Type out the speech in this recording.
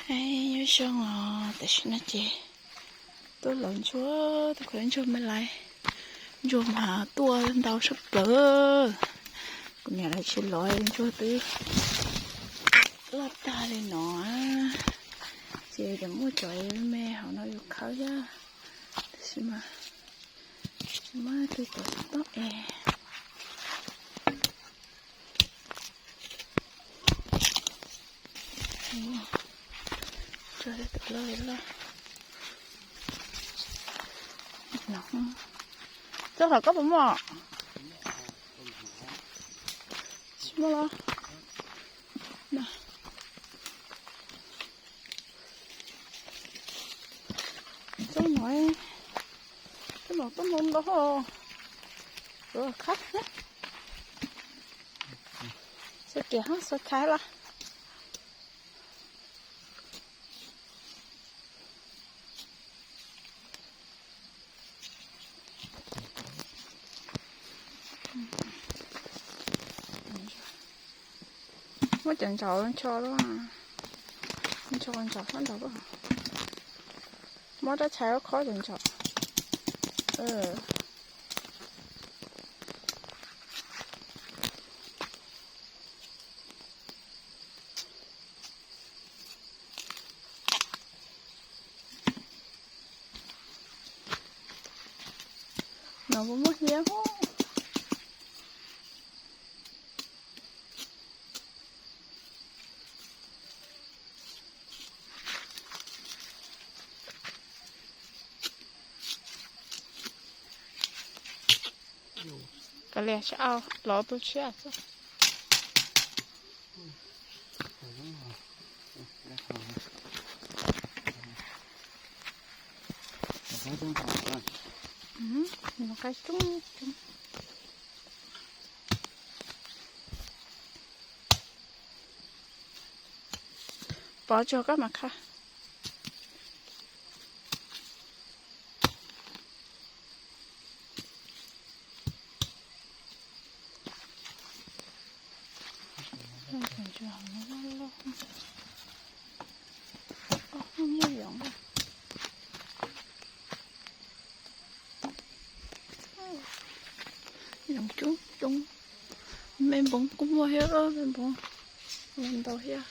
Nyob zoo os, tam sim no ces tuaj lov ntsuag, tuaj khaws ntsuag me lais. Ntsuag mas tuaj ntau tshaj plaws. Kuv niam lawv tsis lov, ntsuag twb loj tag li no. Ces cov muaj cov me hauv no yus khawb thiab, tab sis mas tsis muaj tus cov tsis tau es. Tso tus loj loj. Txoj hlawv koj puas muaj? Tsis muaj los? Txoj no, txoj no txoj no ntau hos. Khab, xuas kiag hos xuas khab los. Muab cov ntsaum ncho, ncho ntsaum sab nraud. Muab rab txhais khob cov ntsaum. No puas muaj hiab? Kav liam sab au lov tus tshiab xwb. Nws qaib coob coob. Pov tsuag koj mas khab. Yoov coob coob. Me npoov kuj muaj thiab, me npoov ntau thiab.